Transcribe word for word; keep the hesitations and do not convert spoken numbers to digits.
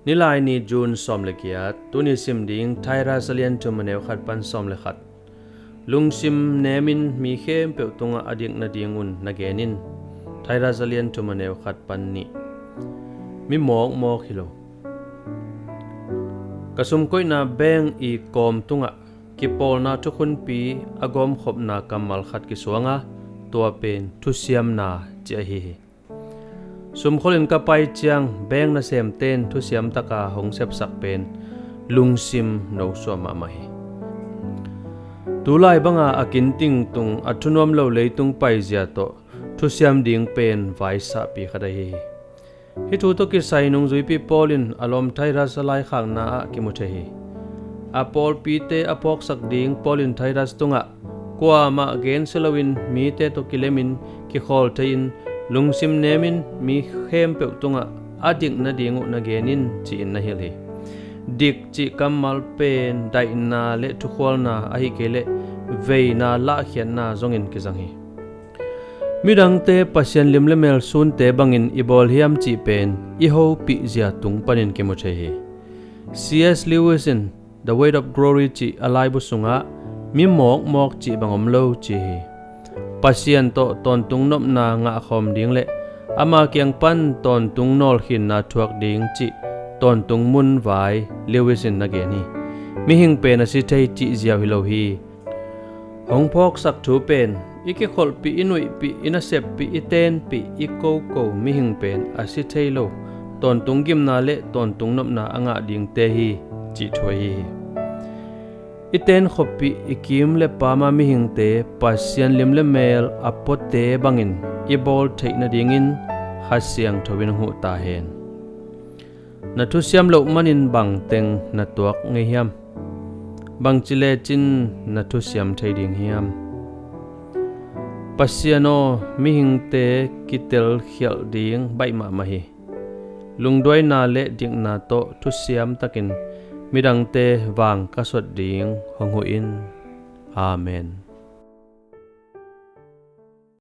Nilaini June sawm le giat. Tuni sim ding Titus a lian thum a neu khat pan sawm le khat. Lungsim nemin mi khempeuh tungah a dik nadingun na gen in. Titus a lian thum a neu khat pan nih. Mi mawkmawk hi lo. Ka sumkoihna bank i kawm tungah kipawlna thukhunpi a gawmkhopna kammal khat kisuanga, tua pen thusiamna ci ahi hi. Sumkholin ka pai ciang bank nasemten thusiam taka hong sepsak pen lungsim nosuah mahmah hi. Tulai banga a kinting tung a thunuam lo leitung paizia tawh thusiam ding pen vaisahpi khat ahi hi. Hih thu tawh kisai nungzuipi Paul in a lawm Titus a laikhakna ah kimu thei hi. A pawlpite a phawksak ding Paul in Titus tungah kuamah gensia loin mite tawh kilemin kikhawl thei-in lungsim nemin mi khempeuh tungah a dik nading uh na gen in ci-in na hilh hi. Dik cih kammal pen daihna le thukhualna ahi kei leh veina lahkhiatna zongin kizang hi. Midangte Pasian lim le mel sunte bangin i bawl hiam cih pen i hopih zia tung panin kimu thei hi. C S Lewis in The Weight of Glory cih a laibu sungah mi mawkmawk cih bang om lo ci hi. Pasian tawh tawntung nopna ngahkhawm ding le ama kiang pan tawntung nawlkhinna thuak ding cih tawntung munvai Lewis in na gen hi. Mihing pen a si thei cih ziau hi lo hi. Hong phawksak thu pen i kikholhpih, i nuihpih, i naseppih, i tenpih, i koko mihing pen a si thei lo, tawntung gimna le tawntung nopna a ngah dingte hi cih thu ahi hi. I tenkhopih, i kim le pama mihingte Pasian lim le mel a puate bangin i bawl theih nadingin Kha Siangtho in hong huh ta hen. Na thusiam loh manin bangteng na tuak ngei hiam? Bangci lecin na thusiam thei ding hiam? Pasian aw, mihingte kitelkhialh ding baih mahmah hi. Lungduaina le dikna tawh thusiam takin midangte vang ka sot ding hong huh in. Amen.